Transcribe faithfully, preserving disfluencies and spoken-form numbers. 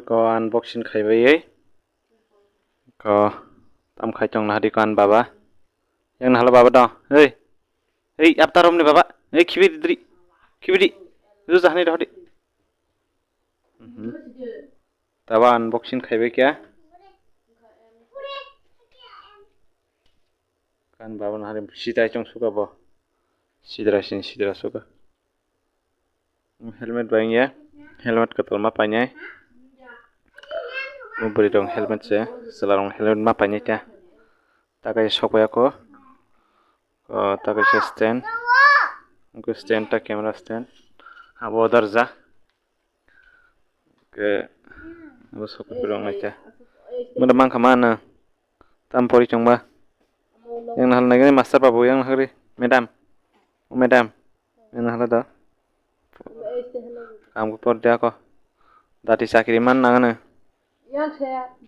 Ko unboxing khaibai. Ko tam khai tong nahadi ko an baba. Yang nahala baba do. Hei. Hei, apta romni baba. Hei, khibi didri. Khibi di. Itu jahani dohdi. Mhm. Taba unboxing khaibai kya? Kan baba nahari sidai chong suka bo. Sidra sin sidra suka. Helmet bai ya. Helmet kotor ma painai. Bwrwi rong helmet se. Sela rong helmet ma painai ta. Takai sokya ko. Ko takai se stand. Ko stand ta camera stand. Abo darja. Ke abo sokya rong nai ta. Mada mangkha mana. Tam pori chongba. Yang nahal nai master babu yang nahari. Madam. O madam. Yang nahal da. Kaam ko por dia ko. Dati chakri man nang na. Yang se.